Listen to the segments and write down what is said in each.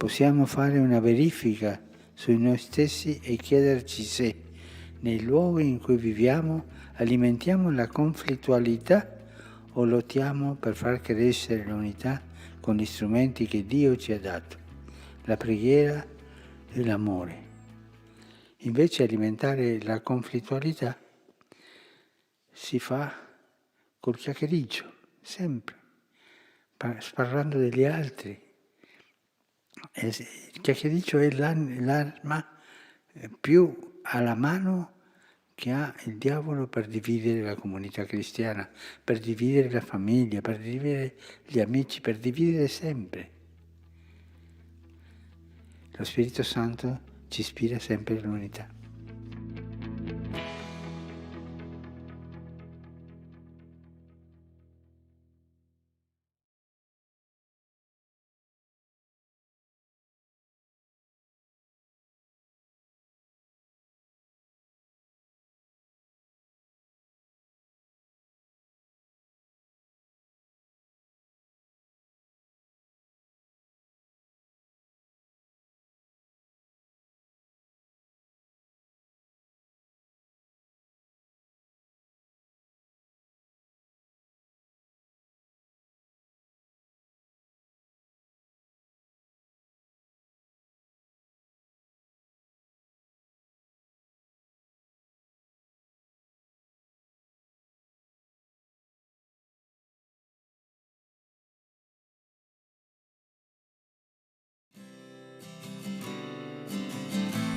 Possiamo fare una verifica su noi stessi e chiederci se, nei luoghi in cui viviamo, alimentiamo la conflittualità o lottiamo per far crescere l'unità con gli strumenti che Dio ci ha dato, la preghiera e l'amore. Invece alimentare la conflittualità si fa col chiacchiericcio, sempre, sparlando degli altri. Il chiacchiericcio è l'arma più alla mano che ha il diavolo per dividere la comunità cristiana, per dividere la famiglia, per dividere gli amici, per dividere sempre. Lo Spirito Santo ci ispira sempre l'unità.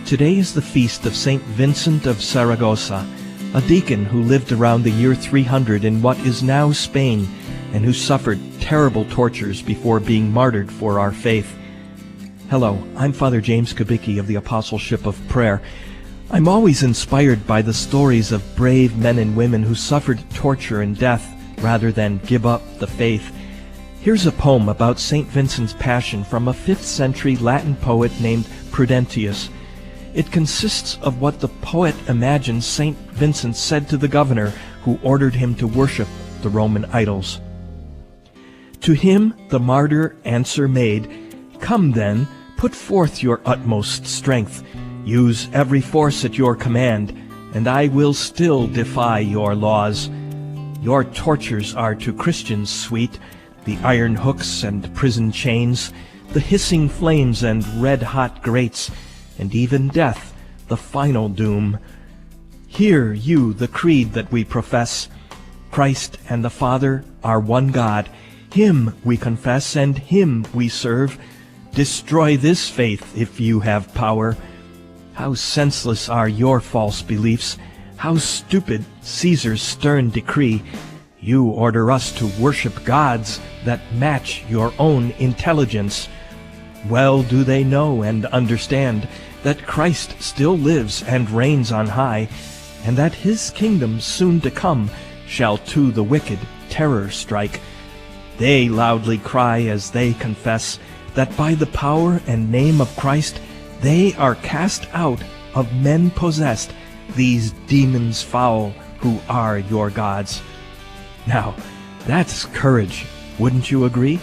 Today is the feast of Saint Vincent of Saragossa, a deacon who lived around the year 300 in what is now Spain and who suffered terrible tortures before being martyred for our faith. Hello, I'm Father James Kubicki of the Apostleship of Prayer. I'm always inspired by the stories of brave men and women who suffered torture and death rather than give up the faith. Here's a poem about St. Vincent's passion from a 5th century Latin poet named Prudentius. It consists of what the poet imagines St. Vincent said to the governor who ordered him to worship the Roman idols. To him the martyr answer made, "Come then, put forth your utmost strength, use every force at your command, and I will still defy your laws. Your tortures are to Christians sweet, the iron hooks and prison chains, the hissing flames and red-hot grates, and even death, the final doom. Hear you the creed that we profess. Christ and the Father are one God. Him we confess and Him we serve. Destroy this faith if you have power. How senseless are your false beliefs! How stupid Caesar's stern decree! You order us to worship gods that match your own intelligence. Well do they know and understand that Christ still lives and reigns on high, and that His kingdom soon to come shall to the wicked terror strike. They loudly cry as they confess that by the power and name of Christ they are cast out of men possessed, these demons foul who are your gods. Now, that's courage, wouldn't you agree?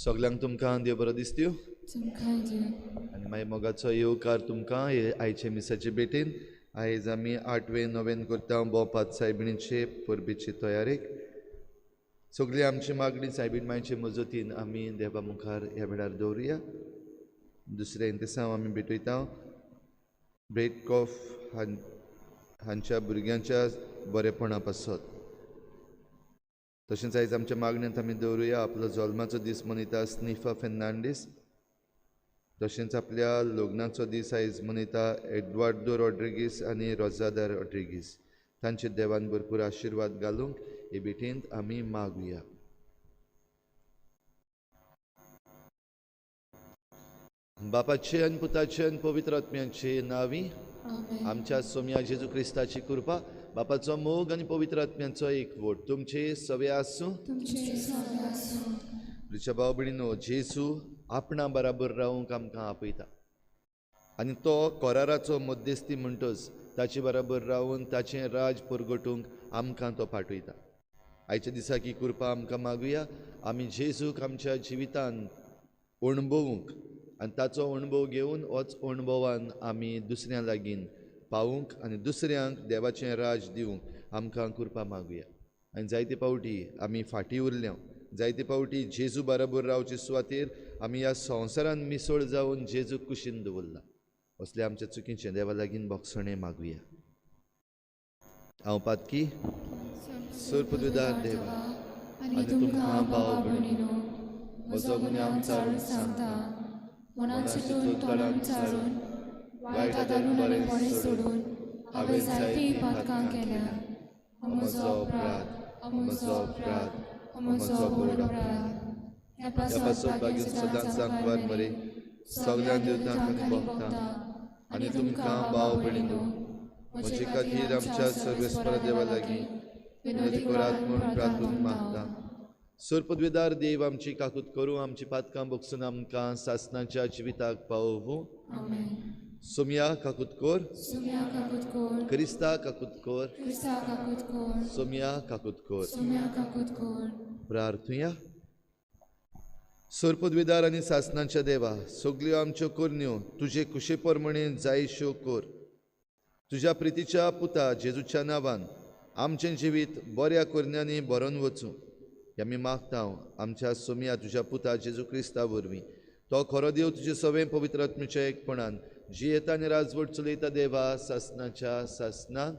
सगल्यांक तुमकां देव बरो दिसत्यो तुमकांय दिवं. आनी मागीर मोगाचो येवकार तुमकां हे आयचे मिसाचे भेटेन. आयज आमी आठवें नोवेन करता भोंवपात सायबिणीचे परबेचे तयारेक. सगळी आमची मागणी सायबीण मायचे मजतीन आमी देवा मुखार ह्या वेळार दवरुया. दुसरें इंतेसांव आमी भेटयता ब्रेडकॉफ हांच्या भुरग्यांच्या बरेपणा पासत. तशेंच आयज आमच्या मागण्यांत आमी दवरुया आपलो जल्माचो दीस मनयता स्निफा फेर्नांडीस. तशेंच आपल्या लग्नाचो दीस आयज मनयता एडवार्डो रॉड्रिगीस आनी रोजादा रॉड्रिगीस. तांचे देवान भरपूर आशिर्वाद घालूंक हे भेटेंत आमी मागुया. बापाचे आनी पुताचे आनी पवित्र आत्म्याचे नांवी आमच्या सोम्या जेजू क्रिस्ताची कृपा, बापाचो मोग आनी पवित्र आत्म्याचो एकवट तुमचे सवे आसूं. प्रिच्या भाव भयणीनो, जेजू आपणा बराबर रावूंक आमकां आपयता आनी तो कराराचो मध्यस्थी म्हणटच ताचे बराबर रावून ताचें राज परगटूंक आमकां तो पाठयता. आयच्या दिसाक ही कृपा आमकां मागुया. आमी जेजूक आमच्या जिवितान अणभवूंक आनी ताचो अणभव घेवन होच अणभवान आमी दुसऱ्यां लागीं पावूंक आनी दुसऱ्यांक देवाचें राज दिवंक आमकां कृपा मागुया. आनी जायते फावटी आमी फाटीं उरल्या, जायते फावटी जेजू बराबर रावचे सुवातेर आमी ह्या संवसारान मिसळ जावन जेजू कुशीन दवरला. असले आमच्या चुकीचें देवा लागीं बोगसणें मागुया. हांव पातकी सरपदविदार देवा आनी तुमकां भाव भयणीनो म्हजो गुन्यांव चारून सांगता, मनान चिंतून तोंडान चारून वायट आदारून आनी बरें सोडून हांवें जायतीं पातकां केल्या. म्हजो अपराध, म्हजो अपराध, म्हजो व्हड अपराध. ह्या पासत भाग्य सदांच सांगवार मरे सगळ्यां देवतांक आनी भक्तांक आनी तुमकां भाव भयणीनो म्हजे खातीर आमच्या सर्वेस्परा देवा लागीं विनंती करात म्हूण प्रार्थून मागता. सरपदवेदार देव आमची काकूत करूं, आमची पातकां बगसून आमकां सासनाच्या जिविताक पावोवूं. सोम्या काकूत कर, क्रिस्ता काकूत कर, सोम्या काकूत कर. प्रार्थुया. सरपदवेदार आनी सासनाच्या देवा, सगल्यो आमच्यो करण्यो तुजे कुशे प्रमाणे जायश्यो कर. तुज्या प्रितीच्या पुता जेजूच्या नांवान आमचें जिवीत बऱ्या करण्यांनी भरून वचूं हें आमी मागता आमच्या सोम्या तुज्या पुता जेजू क्रिस्ता वरवीं. तो खरो देव तुजे सवें पवित्र आत्म्याच्या एकपणान जियेता आनी राजवट चलयता देवा सासनाच्या सासनान.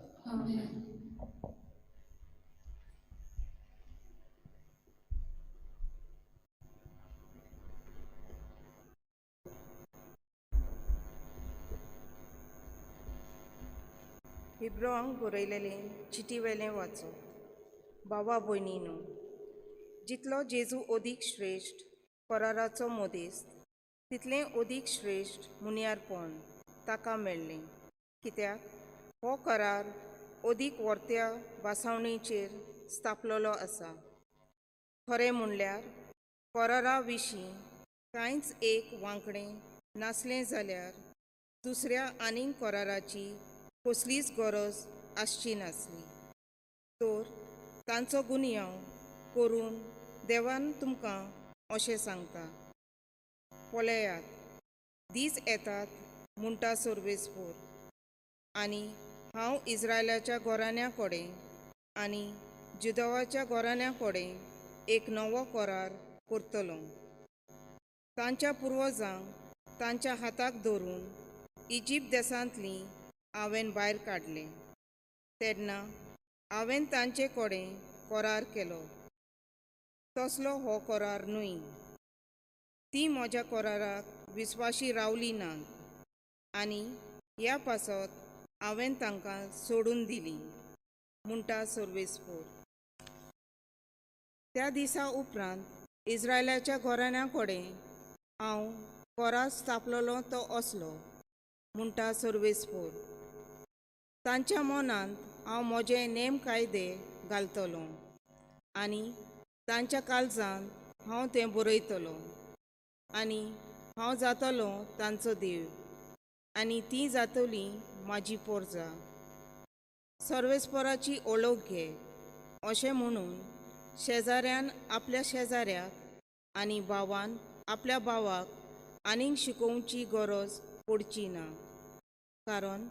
हिब्रोंक बरयलेलें चिटी वेलें वाचो. बाबा भयणीनो, जितलो जेजू अदीक श्रेश्ठ कराराचो मदेस्त तितलें अदीक श्रेश्ठ मुनियारपण ताका मेळ्ळें. कित्याक हो करार अदीक वर्त्या भासावणीचेर स्थापलेलो आसा. खरें म्हणल्यार करारा विशीं कांयच एक वांकडें नासलें जाल्यार दुसऱ्या आनीक कराराची कसलीच गरज आसची नासली. तर तांचो गुन्यांव करून देवान तुमकां अशें सांगता, पळयात दीस येतात म्हणटा सर्वेस्पोर, आनी हांव इस्रायलाच्या घराण्या कडेन आनी जुदवाच्या घराण्या कडेन एक नवो करार करतलो. तांच्या पुर्वजांक तांच्या हाताक धरून इजिप्त देशांतलीं हांवें भायर काडलें तेन्ना हांवें तांचे कडेन करार केलो. तसलो हो करार न्हय. ती म्हज्या कराराक विस्वाशी रावली नात आनी ह्या पासत हांवें तांकां सोडून दिली म्हणटा सर्वेस्पोर. त्या दिसा उपरांत इस्रायलाच्या घराण्या कडेन हांव करार स्थापलेलो तो असलो म्हणटा सर्वेस्पोर. तांच्या मनांत हांव म्हजे नेम कायदे घालतलो आनी तांच्या काळजांत हांव तें बरयतलो आनी हांव जातलो तांचो देव आनी ती जातली म्हाजी पोरजा. सर्वेस्पोराची ओळख घे अशें म्हणून शेजाऱ्यान आपल्या शेजाऱ्याक आनी भावान आपल्या भावाक आनीक शिकोवची गरज पडची ना, कारण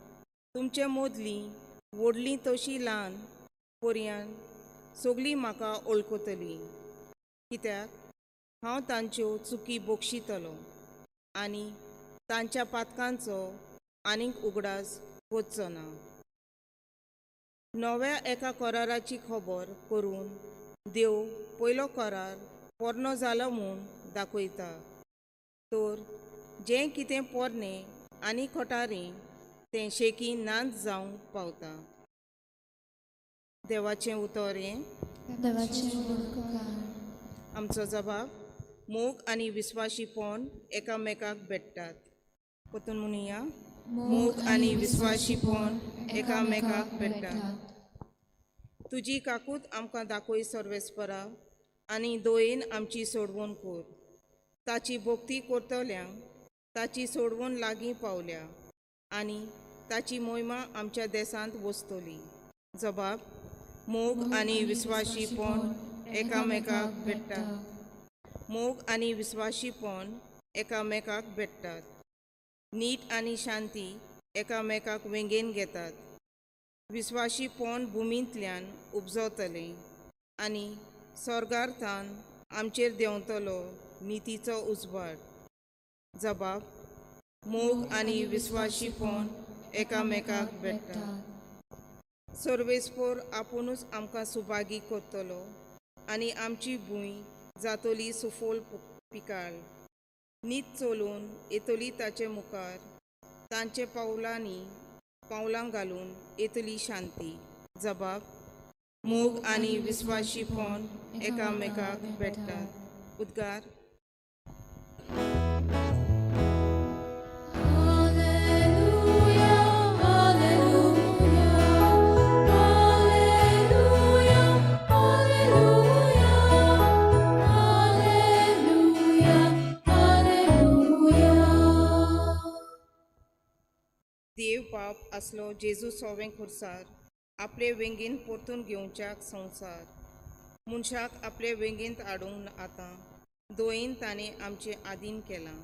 तुमचे मदलीं व्हडलीं तशीं ल्हान पर्यान सगळीं म्हाका वळखतलीं, कित्याक हांव तांच्यो चुकी बक्षितलो आनी तांच्या पातकांचो आनीक उगडास करचो ना। नव्या एका कराराची खबर करून देव पयलो करार पोरणो जालो म्हूण दाखयता, तर जें कितें पोरणें आनी खटारें तें शेकी नाच जावंक पावता। देवाचें उतर हें। आमचो जबाब मोग आनी विस्वाशीपण एकामेकाक भेट्टात। परतून म्हणुया, मोग आनी विस्वाशीपण एकामेकाक भेट्टात। तुजी काकूत आमकां दाखय सर्वेस्परा आनी दयेन आमची सोडवण कर। ताची भक्ती करतल्यांक ताची सोडवण लागीं पावल्या आनी ताची मोहिमा आमच्या देशांत वसतली। जबाब मोग आनी विस्वाशीपण एकामेकाक भेट्टात। मोग आनी विस्वाशीपण एकामेकाक भेट्टात। नीट आनी शांती एकामेकाक वेंगेन घेतात। विस्वाशीपण भुमींतल्यान उपजवतलें आनी स्वर्गार्थान आमचेर देंवतलो नितीचो उजवाड। जबाब मोग आनी विस्वाशीपण एकामेकाक भेट्टात। सर्वेस्पोर आपुणूच आमकां सुभागी करतलो आनी आमची भूंय जातली सुफोल पिकाळ। नीत चलून येतली ताचे मुखार, तांचे पावलांनी पावलां घालून येतली शांती। जबाब मोग आनी विस्वाशीपण एकामेकाक भेट्टात। उद्गार। देव बाप आसलो जेजू सोवें खुर्सार आपले वेंगेन परतून घेवच्याक संवसार मनशाक आपले वेंगेंत हाडूंक आतां दयेन ताणें आमचें आदीन केलां।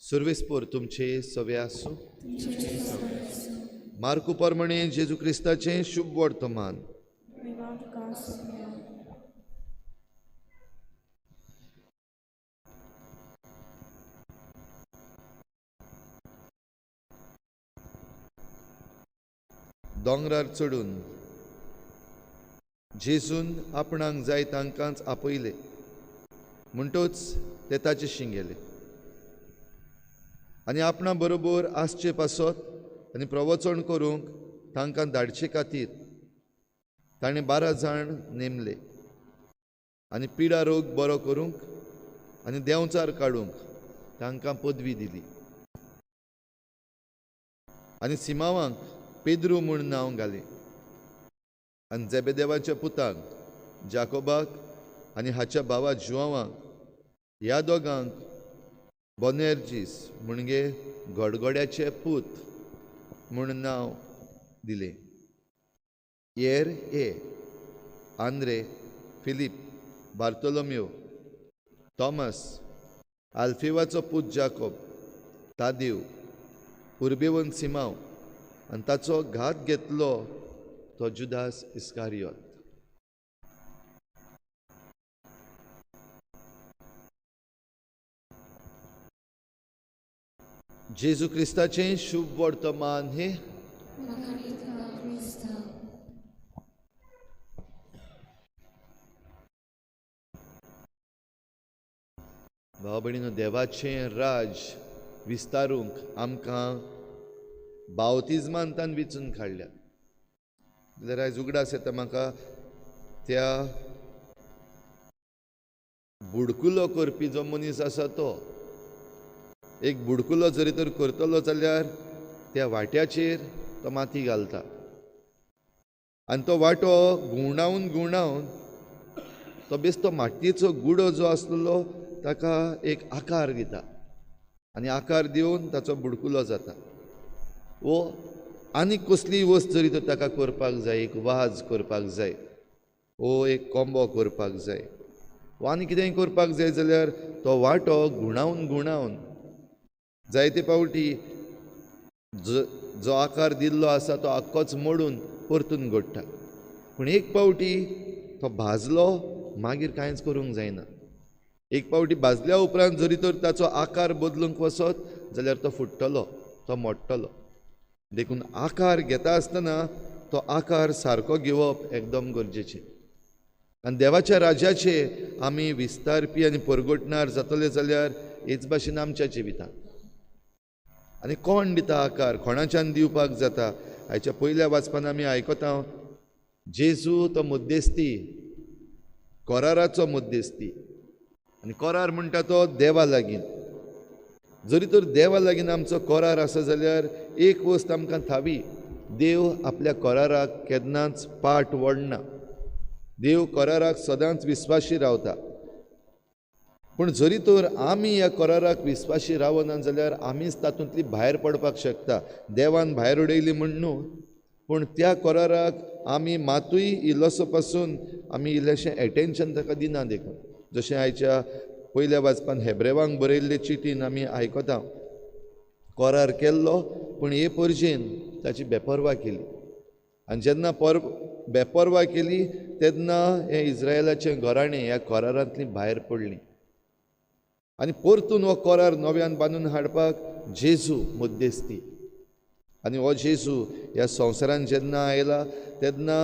सर्वेस्पोर तुमचे सवे आसूं। मार्कू प्रमाणे जेजू क्रिस्ताचें शुभ वर्तमान। दोंगरार चडून जेजून आपणाक जाय तांकांच आपयले, म्हणटच ते ताचे शिंगेले आनी आपणा बरोबर आसचे पासत आनी प्रवचन करूंक तांकां धाडचे खातीर ताणें 12 जाण नेमले आनी पिडा रोग बरो करूंक आनी देंवचार काडूंक तांकां पदवी दिली आनी सिमावांक पेद्रू म्हूण नांव घालें आनी जेबेदेवाच्या पुतांक जाकोबाक आनी हाच्या भावा जुआवांक ह्या दोगांक बोनेर्जीस म्हणजे गडगड्याचे पूत म्हूण नांव दिलें। एर ए आंद्रे, फिलीप, बार्तोलोमियो, थॉमस, आल्फेवाचो पूत जाकोब, तादेव, उर्बेवन सिमांव आनी ताचो घात घेतलो तो जुदास इस्कारियोत। जेजू क्रिस्ताचें शुभ वर्तमान हे। भाव भयणीनो, देवाचें राज विस्तारूंक आमकां बावतिज्मांतान विचून काडल्यात। जाल्यार आयज उगडास येता म्हाका त्या बुडकुलो करपी जो मनीस आसा तो एक बुडकुलो जरी तर करतलो जाल्यार त्या वाट्याचेर तो माती घालता आनी तो वांटो घुंवडावन घुंवडावन तो बेस्तो मातयेचो गुडो जो आसलेलो ताका एक आकार दिता आनी आकार दिवन ताचो बुडकुलो जाता. वो आनी कसलीय वस्त जरी तर ताका करपाक जाय, एक वाज करपाक जाय वो एक कोंबो करपाक जाय वो आनी कितेंय करपाक जाय जाल्यार तो वांटो घुंवडावन घुंवडावन जायते पावटी जो आकार दिल्लो आसा तो आख्खोच मोडून परतून घडटा. पूण एक पावटी तो भाजलो मागीर कांयच करूंक जायना. एक पावटी भाजल्या उपरांत जरी तर ताचो आकार बदलूंक वचत जाल्यार तो फुट्टलो, तो मोडटलो. देखून आकार घेता आसतना तो आकार सारको घेवप एकदम गरजेचें. आनी देवाच्या राज्याचे आमी विस्तारपी आनी परगटणार जातले जाल्यार हेच भाशेन आमच्या जिवितांत. आनी कोण दिता आकार, कोणाच्यान दिवपाक जाता? आयच्या पयल्या वाचपान आमी आयकता जेजू तो मध्यस्थी, कराराचो मध्यस्थी. आनी करार म्हणटा तो देवा लागीं. जरी तर देवा लागीं आमचो करार आसा जाल्यार एक वस्त आमकां थावी, देव आपल्या कराराक केन्नाच पाट वडना. देव कराराक सदांच विस्वाशी रावता. पूण जरी तर आमी ह्या कराराक विस्वाशी रावना जाल्यार आमीच तातूंतली भायर पडपाक शकता. देवान भायर उडयली म्हूण न्हू, पूण त्या कराराक आमी मातूय इल्लोसो पासून आमी इल्लेशें एटेन्शन ताका दिना. देखून जशें आयच्या पयल्या वाचपान हेब्रेवांक बरयल्ले चिटीन आमी आयकता, करार केल्लो पूण हे परजेन ताची बेपर्वा केली. आनी जेन्ना बेपर्वा केली तेन्ना हें इस्रायलाचें घराणें ह्या करारांतली भायर पडलीं. आनी परतून हो करार नव्यान बांदून हाडपाक जेजू मध्यस्थी. आनी हो जेजू ह्या संवसारान जेन्ना आयला तेन्ना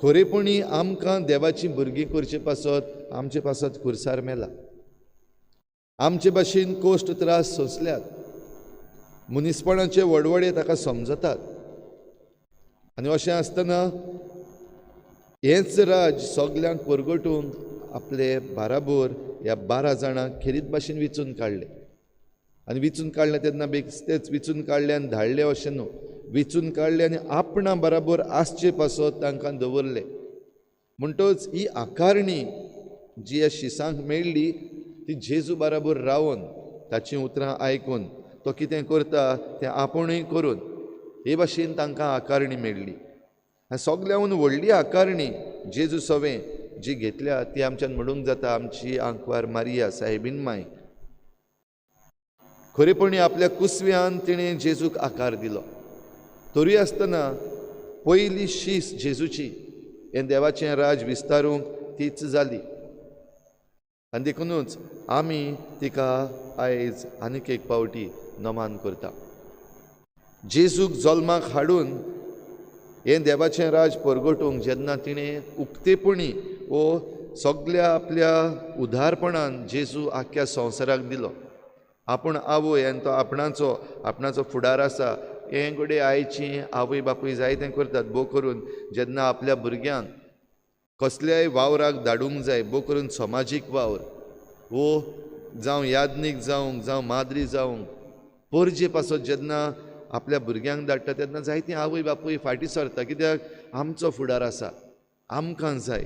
खरेपणी आमकां देवाची भुरगीं करचे पासत आमचे पासत खुर्सार मेला, आमचे भाशेन कश्ट त्रास सोंसल्यात, मनीसपणाचे वडवडे ताका समजतात. आनी अशें आसतना हेंच राज सगल्यांक परगटूंक आपले बाराबोर ह्या 12 जाणांक खेरीत भाशेन विचून काडले. आनी विचून काडलें तेन्ना बेगतेच विचून काडलें आनी धाडलें अशें न्हू, विचून काडलें आनी आपणा बराबर आसचे पासत तांकां दवरले. म्हणटच ही आकारणी जी ह्या शिसांक मेळ्ळी ती जेजू बराबर रावन ताचीं उतरां आयकून तो कितें करता तें आपुणूय करून हे भाशेन तांकां आकारणी मेळ्ळी. आनी सगल्याहून व्हडली आकारणी जेजू सवें जी घेतल्या ती आमच्यान म्हणूंक जाता आमची आंकवार मारिया सायबीन माय. खरेपणी आपल्या कुसव्यान तिणें जेजूक आकार दिलो. तरी आसतना पयली शीस जेजूची हें देवाचें राज विस्तारूंक तीच जाली. आनी देखुनूच आमी तिका आयज आनीक एक पावटी नमान करता. जेजूक जल्माक हाडून हें देवाचें राज परगटूंक जेन्ना तिणें उक्तेपणी वो सगल्या आपल्या उदारपणान जेजू आख्ख्या संवसाराक दिलो. आपूण आवय आनी तो आपणाचो आपणाचो फुडार आसा हें घडये आयची आवय बापूय जायतें करतात. भोव करून जेन्ना आपल्या भुरग्यांक कसल्याय वावराक धाडूंक जाय, भोव करून समाजीक वावर वो जावं याज्ञीक जावंक जावं माद्री जावंक पोरजे पासत जेन्ना आपल्या भुरग्यांक धाडटा तेन्ना जायतीं आवय बापूय फाटीं सरता, कित्याक आमचो फुडार आसा, आमकां जाय.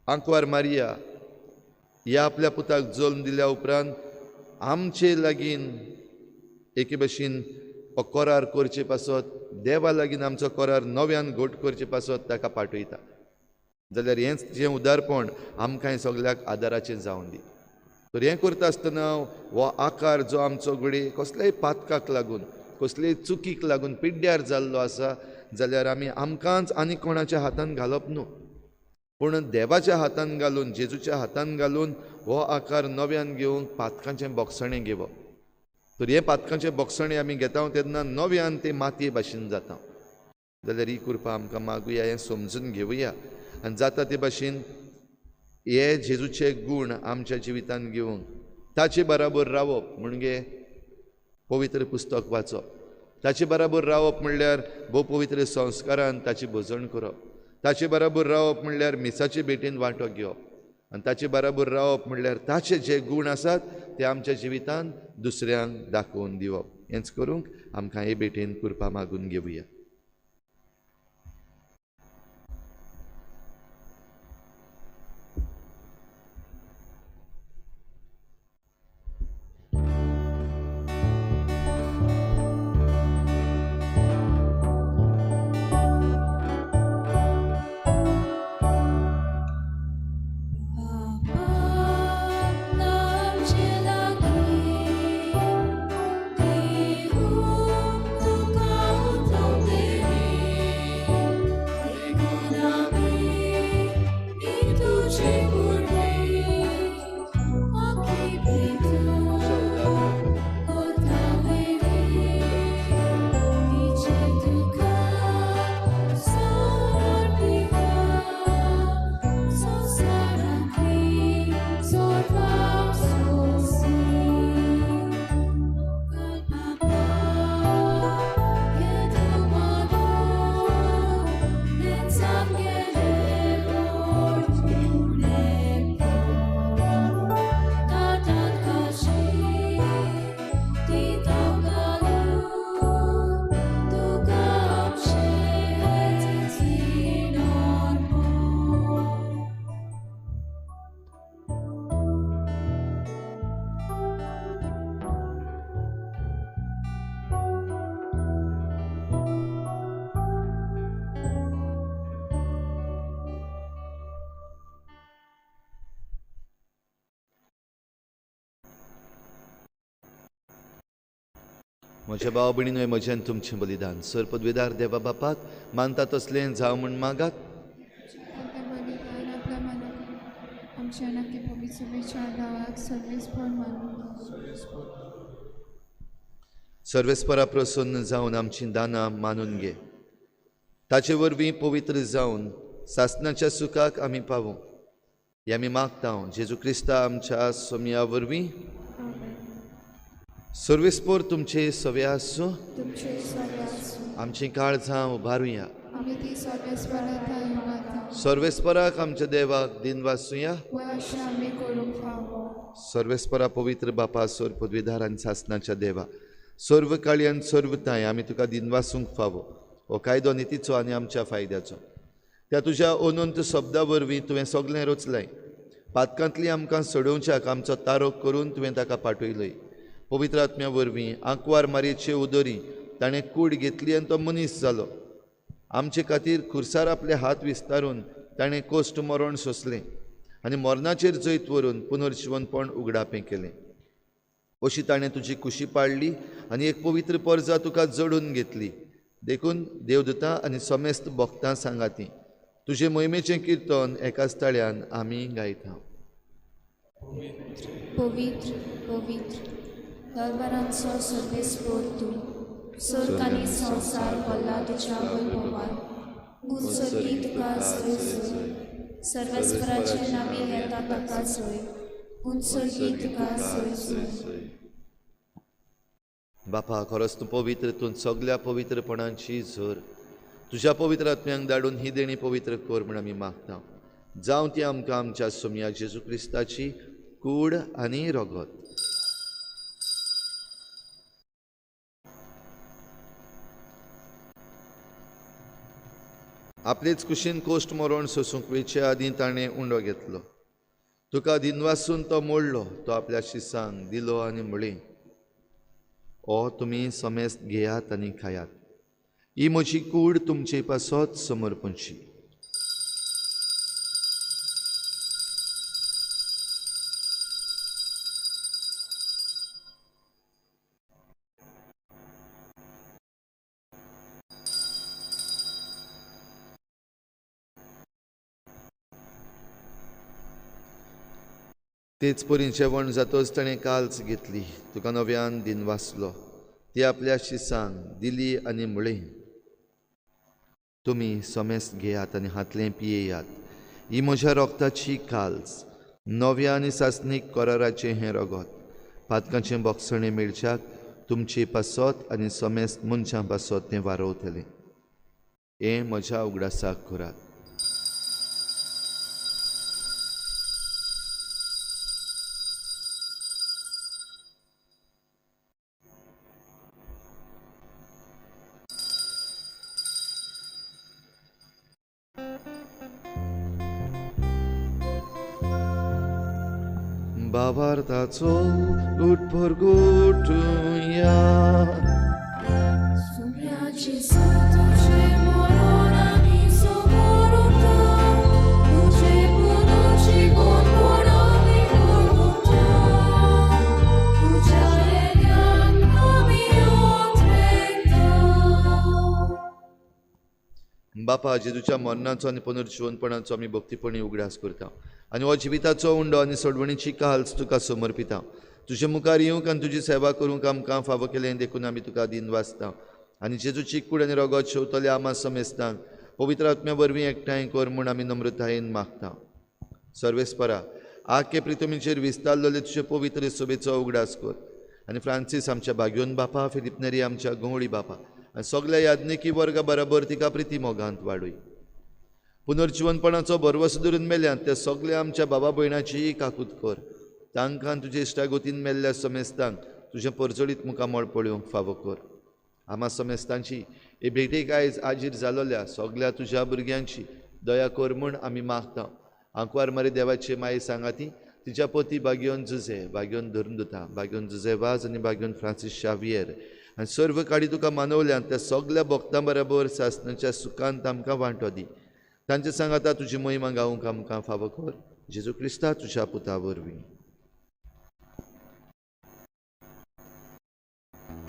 आंकवार मारिया ह्या आपल्या पुताक जल्म दिल्या उपरांत आमचे लागीं एके भशेन हो करार करचे पासत देवा लागीं आमचो करार नव्यान घट करचे पासत ताका पाठयता. जाल्यार हेंच जें उदारपण आमकां सगल्याक आदाराचें जावन दी. तर हें करता आसतना हो आकार जो आमचो घडये कसल्याय पातकाक लागून कसलेय चुकीक लागून पिड्ड्यार जाल्लो आसा जाल्यार आमी आमकांच आनी कोणाच्या हातान घालप न्हू, पूण देवाच्या हातान घालून जेजूच्या हातान घालून हो आकार नव्यान घेवंक पातकांचें बोगसणें घेवप. तर हें पातकांचें बोगसणें आमी घेता तेन्ना नव्यान ते मातये भाशेन जाता. जाल्यार ही कृपा आमकां मागुया, हें समजून घेवया आनी जाता ते भाशेन हे जेजूचे गूण आमच्या जिवितांत घेवंक ताचे बराबर रावप म्हणजे पवित्र पुस्तक वाचप, ताचे बराबर रावप म्हणल्यार भोव पवित्र संस्कारान ताची भजण करप, ताचे बराबर रावप म्हणल्यार मिसाचे भेटेन वांटो घेवप आनी ताचे बराबर रावप म्हणल्यार ताचे जे गूण आसात ते आमच्या जिवितांत दुसऱ्यांक दाखोवन दिवप. हेंच करूंक आमकां हे भेटेन कृपा मागून घेवया. म्हज्या भाव भयणींनो, म्हजें आनी तुमचें बलिदान सर पदवेदार देवा बापाक मानता तसलें जावं म्हूण मागात. सर्वेस्परा प्रसन्न जावन आमचीं दानां मानून घे, ताचे वरवीं पवित्र जावन सासणाच्या सुखाक आमी पावूं. हें आमी मागता जेजू क्रिस्ता आमच्या सोमया वरवीं. सर्वेस्पर तुमचे सवे आसूं. आमचीं काळजां उबारुया. सर्वेस्पराक आमच्या देवाक दिनवासुया. सर्वेस्परा पवित्र बापा, सर पदवीधार आनी सासणाच्या देवा, सर्व काळी आनी सर्व तांय आमी तुका दिनवासूंक फावो. हो कायदो नितीचो आनी आमच्या फायद्याचो. त्या तुज्या अनंत शब्दा वरवीं तुवें सगळें रचलें. पातकांतली आमकां सोडोवच्याक आमचो तारोक करून तुवें ताका पाठयलय. पवित्र आत्म्या वरवीं आंकवार मारयेचे उदरी ताणें कूड घेतली आनी तो मनीस जालो. आमचे खातीर खुर्सार आपले हात विस्तारून ताणें कोश्ट मरण सोंसलें आनी मरणाचेर जैत व्हरून पुनर्जिवनपण उगडापें केलें. अशी ताणें तुजी कुशी पाडली आनी एक पवित्र परजा तुका जोडून घेतली. देखून देवदूतां आनी समेस्त भक्तां सांगाती तुजे मोहिमेचें किर्तन एकाच ताळ्यान आमी गायता. पवित्र पवित्र दरबारांचो सर्वेस्पर तूं, स्वर्ग आनी संवसार भरला तुज्या वैभवान. उंच तुका जय जय, सर्वेस्पराचे नांवे येता ताका जय. उंच तुका जय जय. बापा, खरोच तूं पवित्र, तूं सगल्या पवित्रपणाची झर. तुज्या पवित्र आत्म्यांक धाडून ही देणी पवित्र कर म्हूण आमी मागता. जावं ती आमकां आमच्या सोमया जेजू क्रिस्ताची कूड आनी रगत. आपलेच कुशीन कोश्ट मरण सोसूंक वेचे आदीं ताणें उंडो घेतलो. तुका दिनवासून तो मोडलो, तो आपल्या शिसांक दिलो आनी म्हळें, ओ तुमी समेस्त घेयात आनी खायात, ही म्हजी कूड तुमचे पासत समर्पणची. तेच परी जेवण जातच ताणें काल्च घेतली, तुका नव्यान दिनवासलो, ती आपल्या शिसांक दिली आनी म्हळें, तुमी समेस्त घेयात आनी हातलें पियेयात, ही म्हज्या रोगताची काल्च, नव्या आनी सासणीक कराराचें हें रगत. पातकांचें बोगसणें मेळच्याक तुमचे पासत आनी समेस्त मनशां पासत तें वारोवतलें. हें म्हज्या उगडासाक करात. बाबार्थाचो गुटभर गुटुया. बापा, जेजूच्या मरणाचो आनी पुनर्जिवनपणाचो आमी भक्तीपणी उगडास करता आनी हो जिविताचो उंडो आनी सोडवणीची काल्स तुका समर्पिता. तुजे मुखार येवंक आनी तुजी सेवा करूंक आमकां फावो केलें देखून आमी तुका दिनवासता. आनी जेजूची कूड आनी रगत शेवतले आमा समेस्तांक पवित्र आत्म्या वरवीं एकठांय कर म्हूण आमी नम्रतायेन मागता. सर्वेस्परा, आखे प्रितमीचेर विस्तारलेले तुजे पवित्र सभेचो उगडास कर आनी फ्रांसीस आमच्या भाग्योन बापा, फिलिप नेरी आमच्या गंवळी बापा आनी सगल्या याज्ञिकी वर्गा बराबर तिका प्रिती मोगांत वाडय. पुनर्जिवनपणाचो भरवसो धरून मेल्यात त्या सगल्या आमच्या बाबा भयणाचीय काकूत कर. तांकां तुजे इश्टागोतीन मेल्ल्या समेस्तांक तुजें परजळीत मुखामळ पळोवंक फावो कर. आमा समेस्तांची हे भेटेक आयज आजीर जालोल्या सगल्या तुज्या भुरग्यांची दया कर म्हूण आमी मागता. आंकवार मारी देवाचे माये सांगाती तिच्या पती बाग्योन जुझे, बाग्योन धर्मदुता, बाग्योन जुझे वाज आनी बाग्योन फ्रांसीस शावियर आनी सर्व काडी तुका मानवल्यान त्या सगल्या भक्तां बराबर सासणाच्या सुखांत आमकां वांटो दी. तांचे सांगाता तुजी महिमा गावंक आमकां फावो कर. जेजू क्रिस्ता तुज्या पुता वरवीं.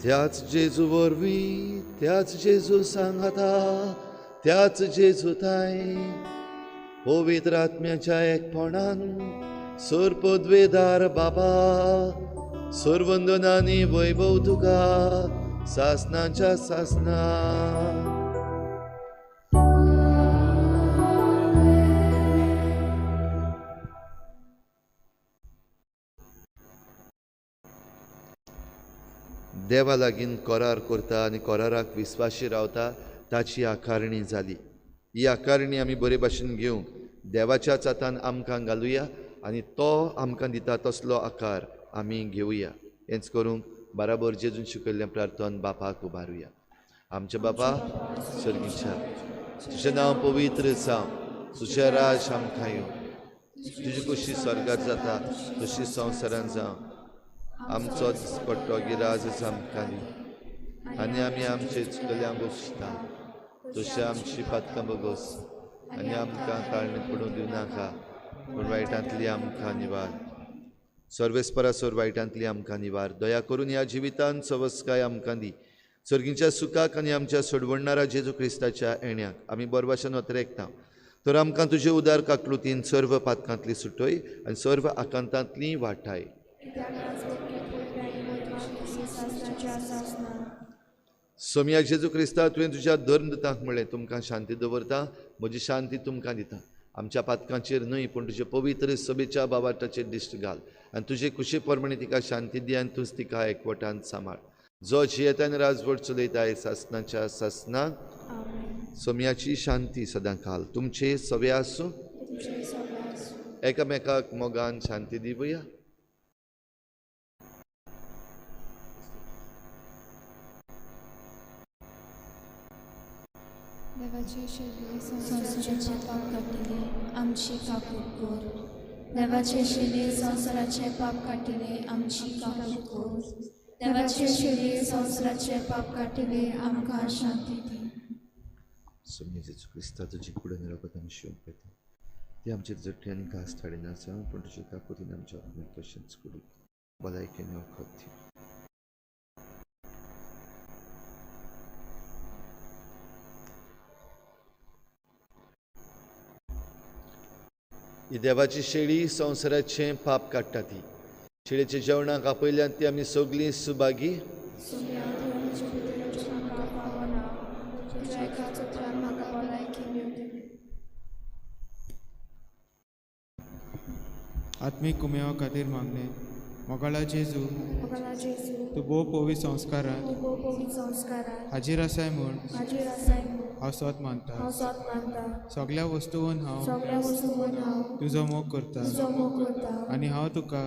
त्याच जेजू वरवीं, त्याच जेजू सांगाता, त्याच जेजू थांय पवित्र आत्म्याच्या एकपणान सोर पदवेदार बाबा सोरवंदनानी वैभव तुका सासनाच्या सासना. देवा लागीं करार करता आनी कराराक विस्वाशी रावता ताची आकारणी जाली. ही आकारणी आमी बरे भाशेन घेवंक देवाच्याच हातान आमकां घालुया आनी तो आमकां दिता तसलो आकार आमी घेवया. हेंच करूंक बराबर जेजून शिकयल्लें प्रार्थन बापाक उबारुया. आमच्या बापा सर्गीच्या, तुजें नांव पवित्र जावं, तुजें राज आमकां येवं, तुजी कुशी स्वर्गात जाता तशी संवसारांत जावं. आमचो दिसपट्टो गिराज आमकां दी आनी आमी आमचे चुकल्यांक बसता तशें आमची पातकां बगोस आनी आमकां ताळणेंत पडूंक दिवं नाका, पूण वायटांतली आमकां निवार. सर्वेस्परासोर वायटांतली आमकां निवार. दया करून ह्या जिवितांत सवस्काय आमकां दी. सर्गीच्या सुखाक आनी आमच्या सोडवणणारा जेजू क्रिस्ताच्या येण्याक आमी बरभाशेन अत्रेकता. तर आमकां तुजे उदार काकलुतीन सर्व पातकांतली सुटय आनी सर्व आकांतांतली वाटाय. सोमया जेजू क्रिस्ता, तुवें तुज्या धर्मदूतांक म्हणलें, तुमकां शांती दवरता, म्हजी शांती तुमकां दिता. आमच्या पातकांचेर न्हय पूण तुजे पवित्र सभेच्या बाबाटाचेर दिश्ट घाल आनी तुजे कुशे प्रमाणे तिका शांती दी आनी तूंच तिका एकवटान सांबाळ. जो जियेता आनी राजवट चलयता सासनाच्या सासनाक. सोमयाची शांती सदां काल तुमचे सवे आसूं. एकामेकाक मोगान शांती दिवया. देवाचे शेलये संवसाराचे पाप काडटले आमची काकूट कर. देवाचे शेलये संवसाराचे पाप काडटले आमची काकूट कर. देवाचे शेलये संवसाराचे पाप काडटले आमकां शांती दी. सोमया जेजू क्रिस्ता, तुजी कुडून रगत आमी शिवंक पळयता ती आमचे जट्टी आनी घास थाडिना जावं, पूण तुजे काकुतीन आमच्या आत्म्याक तशेंच कुडीक भलायकेन वखद दी. ही देवाची शेळी संवसाराचें पाप काडटा. ती शेळीच्या जेवणाक आपयल्यान ती आमी सगळीं सुभागी. आत्मीक कुमेवा खातीर मागणें. मोगाळा जेजू, तूं भोव पवित्र संस्कारांत हाजीर आसाय म्हूण हांव सोत मानता. सगळ्या वस्तून हांव तुजो मोग करता आनी हांव तुका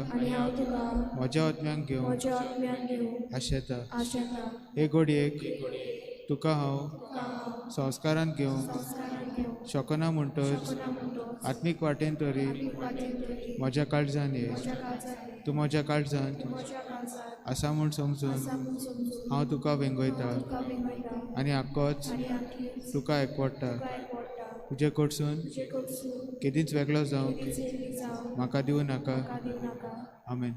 म्हज्या आत्म्यांक घेवंक आशेता. हे घडयेक तुका हांव संस्कारांत घेवंक शकना म्हणटच आत्मीक वाटेन तरी म्हज्या काळजान ये. तूं म्हज्या काळजांत आसा म्हूण समजून हांव तुका वेंगयता आनी आक्कोच तुका एकवडटा. तुजे कडसून केदींच वेगळो जावंक म्हाका दिवं नाका. आमेन.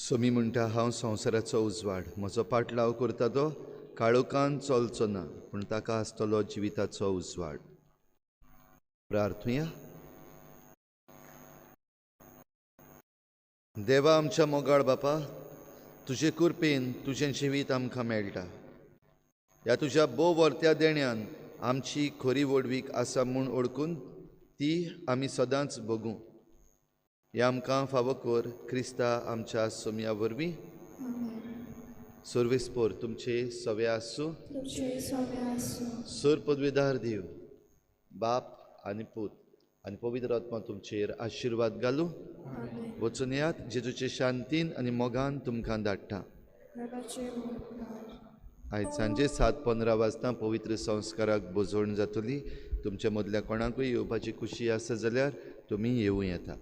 सोमी म्हणटा, हांव संवसाराचो उजवाड, म्हजो पाटलाव करता तो काळोखान चलचो ना, पूण ताका आसतलो जिविताचो उजवाड. प्रार्थुया. देवा आमच्या मोगाळ बापा, तुजे कृपेन तुजें जिवीत आमकां मेळटा. ह्या तुज्या भोव वर्त्या देण्यान आमची खरी व्हडवीक आसा म्हूण ओळखून ती आमी सदांच भोगूं. हें आमकां फावो कर क्रिस्ता आमच्या सोमया वरवीं. सर्वेस्पोर तुमचे सवे आसूं. सर पदवीदार देव बाप आनी पूत आनी पवित्र आत्मा तुमचेर आशिर्वाद घालूं. वचून येयात जेजूचे शांतीन आनी मोगान तुमकां धाडटा. आयज सांजे 7:15 वाजता पवित्र संस्काराक भोजवण जातली. तुमच्या मदल्या कोणाकूय येवपाची खुशी आसा जाल्यार तुमी येवं येता.